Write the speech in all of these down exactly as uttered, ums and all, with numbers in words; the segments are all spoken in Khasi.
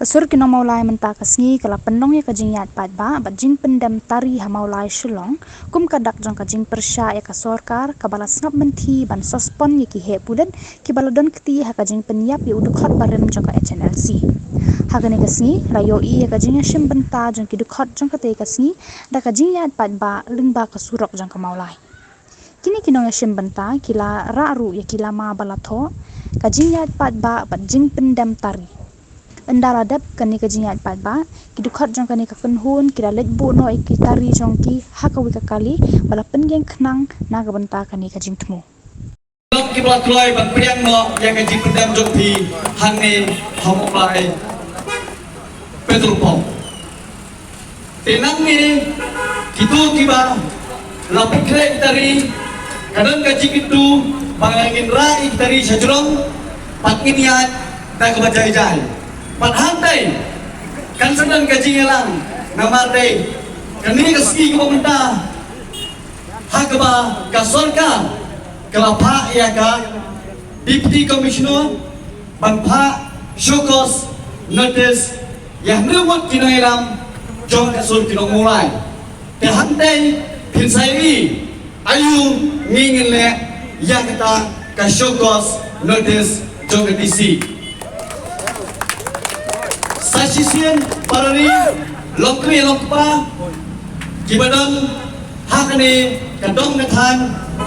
Sur ki nong Mawlai mynta ka sngi ka la pynlong ïa ka jingïaid paidbah bad jingpyndem tari ha Mawlai Shillong, kum ka dak jong ka jingpyrshah ïa ka sorkar kaba la sngap mynthi ban suspend ïa ki heh pulit kiba la don kti ha ka jingpynïap ïa u dkhot barim jong ka H N L C. Ha kane ka sngi la ïohi ïa ka jingïashim bynta jong ki dkhot jong katei ka sngi da ka jingïaid paidbah lyngba ka surok jong ka Mawlai. Kine ki nongïashim bynta ki la rah ruh ïa ki lama ba la thoh, ka jingïaid paidbah bad jingpyndem tari. Ynda la dep kane ka jingïaid paidbah, ki dkhot jong kane ka kynhun ki la leit buh noh ïa ki tari jong ki ha kawei ka kali ba la pynïeng khnang na ka bynta kane ka jingthmu. Ki ba la kloi ban pdiang noh ïa ka jingpyndem jong phi hangne ha Mawlai Petrol Pump. Te nangne kito kiba la pynkhreh ki tari, ka don ka jingkyntu ba ngin rah ïa ki tari sha jrong bad ngin ïaid da kaba jai jai. Bad hangtei kan sa don ka jingïalang, namar dei kane ka sngi kaba mynta ha kaba ka sorkar ka la phah ïa ka Deputy Commissioner ban phah show cause notice ïa hynriew ngut ki nongïalam jong ka sur ki nong Mawlai. Te hangtei phin sa ïohi aïu ngi ngin leh ïa kata ka show cause notice jong ka D C. Sa shisien para ri, long kmie long kpa kiba don ha kane ka dong ka thaiñ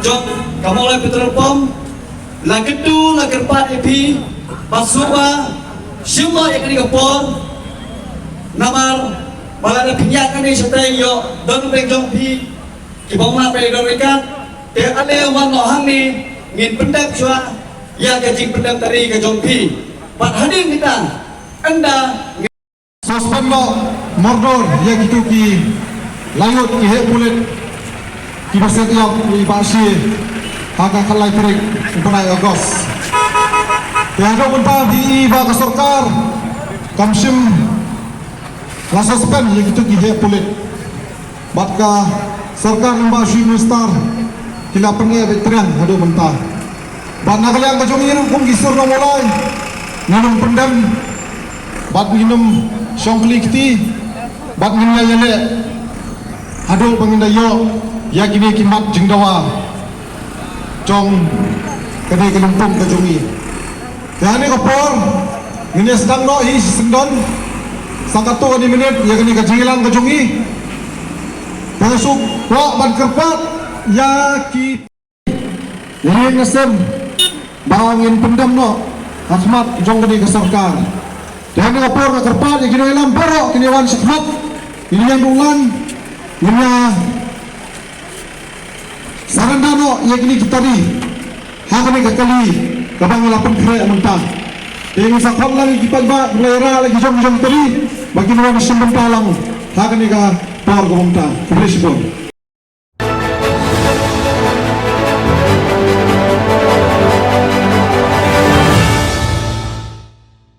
jong ka Mawlai Petrol Pump, la kyntu la kyrpad ïa phi ba sngewbha shim noh ïa kane ka por, namar ba lada phin ïaid kane shatei ïoh don beng jong phi kiba ym lah ban ïadon ryngkat. Te ale wan noh hangne ngin pyndep shuwa ïa ka jingpyndem tari ka jong phi. Bad hadien kita ynda suspend noh mordor ïa kito ki laiyut ki heh pulit kiba set ïap ïa i Bah Shi ha ka khatlai tarik u bnai August. Te haduh mynta phi i ba ka sorkar kam shym la suspend ïa kito ki heh pulit. Bad ka sorkar lyngba Chief Minister ki la pyneh beit triang haduh mynta. Bad na ka liang ka jong ngi ruh kum ki sur nong Mawlai ngin ym pyndem bad ngin ym shong kli kti bad ngin ïa ïaleh haduh ba ngin da ïoh ïa kine ki mat jingdawa jong kane ka lympung ka jong ngi. Te ha kane ka por ngin ïa sdang noh hi shi syndon sa katto katne minit ïa kane ka jingïalang ka jong ngi. Te nga shu kwah ban kyrpad ïa ki ïing ki sem ba ngin pyndem noh ha khmat jong kane ka sorkar. Te ha kane ka por nga kyrpad ïa ki nongïalam baroh kin ïa wan shakhmat, kin ïa ïeng ruh lang, ngin ïa surrender noh ïa kine ki tari ha kane ka kali kaba nga la pynkhreh mynta. Te ngin sa khot lang ïa ki paidbah ba la ïa rah la ki jong jong tari ba kin wan shim bynta lang ha kane ka por kaba mynta. Khublei shibun.